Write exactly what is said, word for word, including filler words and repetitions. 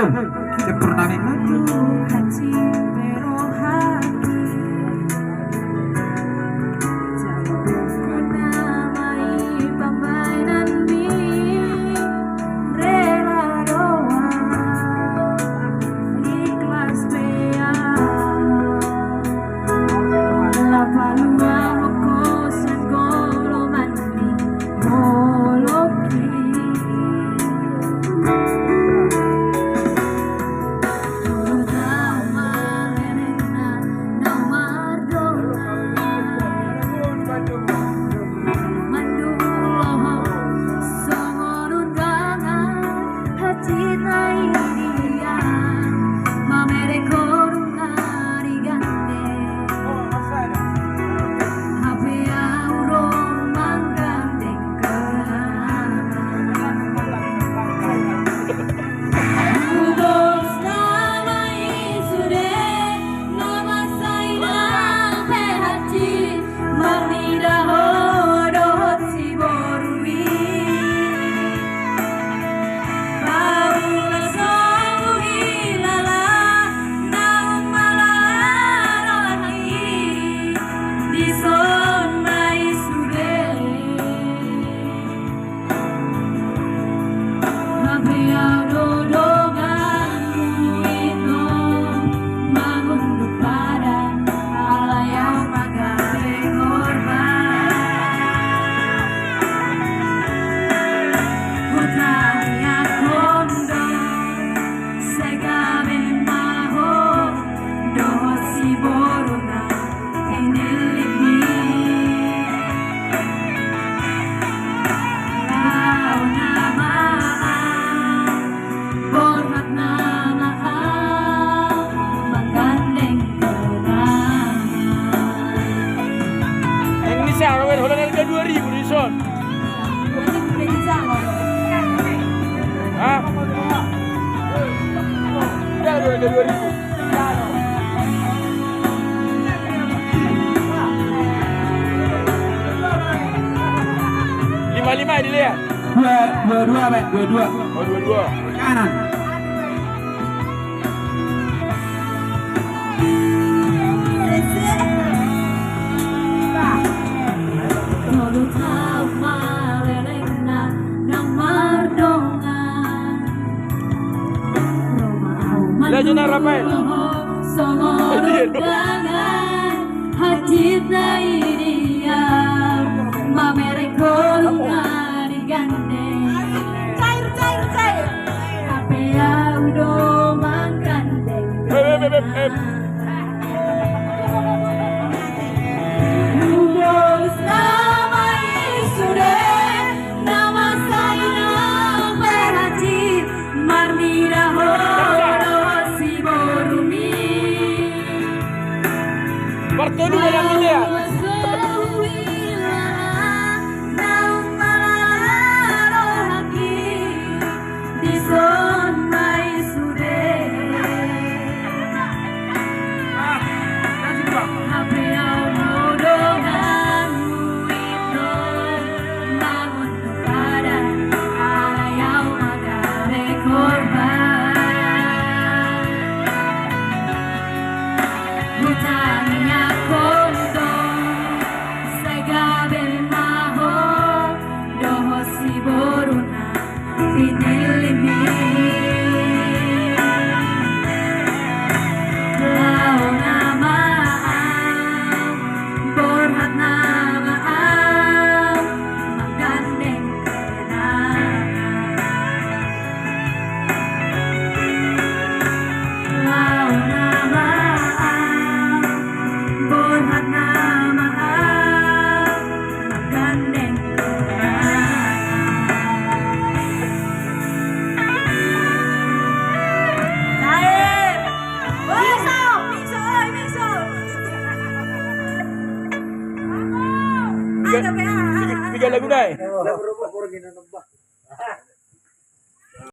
Sempurna memang. Tuhan, cinta rohani. Jago nama i pambahenanmi. Rela do au, ikhlas be au. Laho paluahon ho sian goloman ni holongki. Tolu taon ma lelengna naung mardongan. Mandunglohon songon undangan, hansit na i di au, mamereng ho nunga di gandeng. Hape au do manggandeng. Huboan nama i sude, na masa i nang pe hansit, marnida ho dohot siborumi. Paula so huhilala, naung malala rohangki, dison ma i sude. Hape au do donganmu ito, mangunduk padan, alai au ma gabe korban. Hutangianghon do, sai gabe ma ho dohot siboruna. Pinillitmi. Laho nama au, borhat nama au, manggandeng ho. Yang ini siapa? Holan harga dua ribu dison. Hah? Udah, udah, udah dua ribu. Lima lima ini, Lia. Dua, dua dua, Pak. Dua dua. Oh, dua dua. Kanan. Tolu taon ma lelengna naung mardongan. Ro ma au mandunglohon songon undangan, hansit na i di au, mamereng ho nunga di gandeng. Cair, cair, cair. Hape au do manggandeng. Hep, hep, hep, hep. Huboan nama i sude, na masa i nang pe hansit, marnida ho dohot siborumi. Bartolu dalam ini ya. Paula so huhilala, naung malala rohangki, dison ma i sude. Hape au do donganmu ito, mangunduk padan, alai au ma gabe korban. Hutangianghon do, sai gabe ma ho dohot siboruna. Pinillitmi. Laho nama au, borhat nama au, manggandeng ho. Laho nama au, borhat nama au, manggandeng ho. Tiga, tiga lagu, Dai.